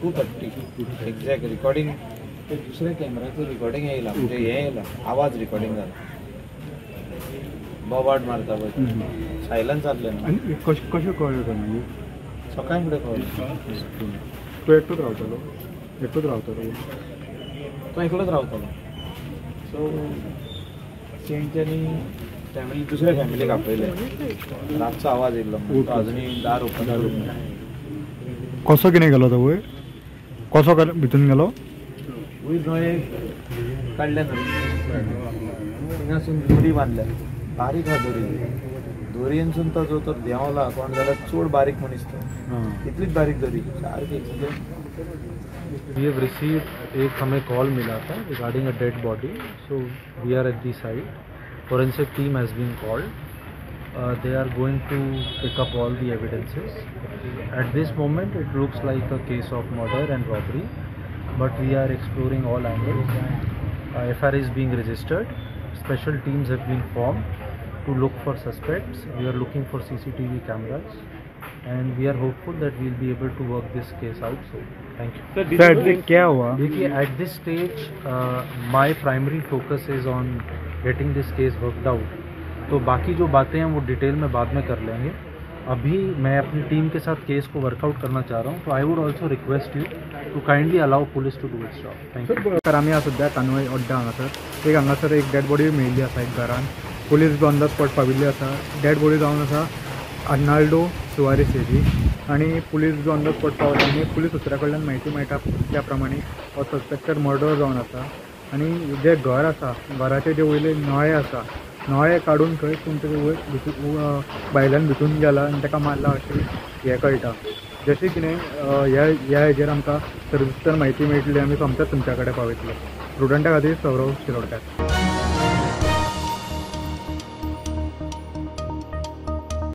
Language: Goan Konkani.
2:30 exact recording. ते दुसऱ्या कॅमेराचो रिकॉर्डिंग येयला, म्हणजे हें येयला आवाज रिकॉर्डिंग जाला, बोबाट मारता पळय, सायलन्स जाल्लें ना. आनी कशें कशें कळ्ळें तुका मागीर? सकाळीं फुडें कळ्ळें. तूं एकटोच रावतालो? एकटोच रावतालो तो? एकलोच रावतालो. सो तेंच्यांनी फॅमिली दुसऱ्या फॅमिलीक आपयलें. रातचो आवाज येयल्लो म्हणून तो अजुनूय दार ओपन करूंक ना. कसो कितें गेलो तो वयर? कसो भितून गेलो? वयर नळे काडले न्हू, थिंगासून दोरी बांदल्या, बारीक आहा दोरी. दोरयेनसून तो जो तो देंवला कोण जाल्यार चड बारीक मनीस तो, इतलीच बारीक दोरी सारकी. We have received एक हमें कॉल मिला था regarding a dead body, so we are at the site. Forensic team has been called. They are going to pick up all the evidences. At this moment it looks like a case of murder and robbery, but we are exploring all angles. FIR is being registered. Special teams have been formed to look for suspects. We are looking for CCTV cameras and we are hopeful that we will be able to work this case out soon. Thank you. Sir क्या हुआ? देखिए, at this stage my primary focus is on getting this case worked out. तो बाकी जो बातें हैं वो डिटेल में बाद में कर लेंगे. अभी मैं अपनी टीम के साथ केस को वर्कआउट करना चाह रहा हूँ, तो I would also request you to kindly allow police to do its job. Thank you. तर आमी सद्या कानवय अड्डा हांगासर एक हांगासर एक डेड बॉडी मेळिल्ली आसा एक घरान. पुलीस ऑन the spot पाविल्ली आसा. डेड बॉडी जावन आसा आर्नाल्डो सुवारीस हेजी आनी पुलीस ऑन the spot पावले आनी पुलीस सुत्रा कडल्यान म्हायती मेळटा त्या प्रमाणे हो सस्पेक्टेड मर्डर जावन आसा. आनी जें घर आसा घराचे जे वयले नळे आसा, नळे काडून थंय कोण तरी वयर भितून भायल्यान भितून गेला आनी ताका मारला अशें हें कळटा. जशें कितें ह्या ह्या हेजेर आमकां सविस्तर म्हायती मेळटली आमी सोमतेच तुमच्या कडेन पावयतले. प्रुडंटा खातीर सौरव शिरोडकर.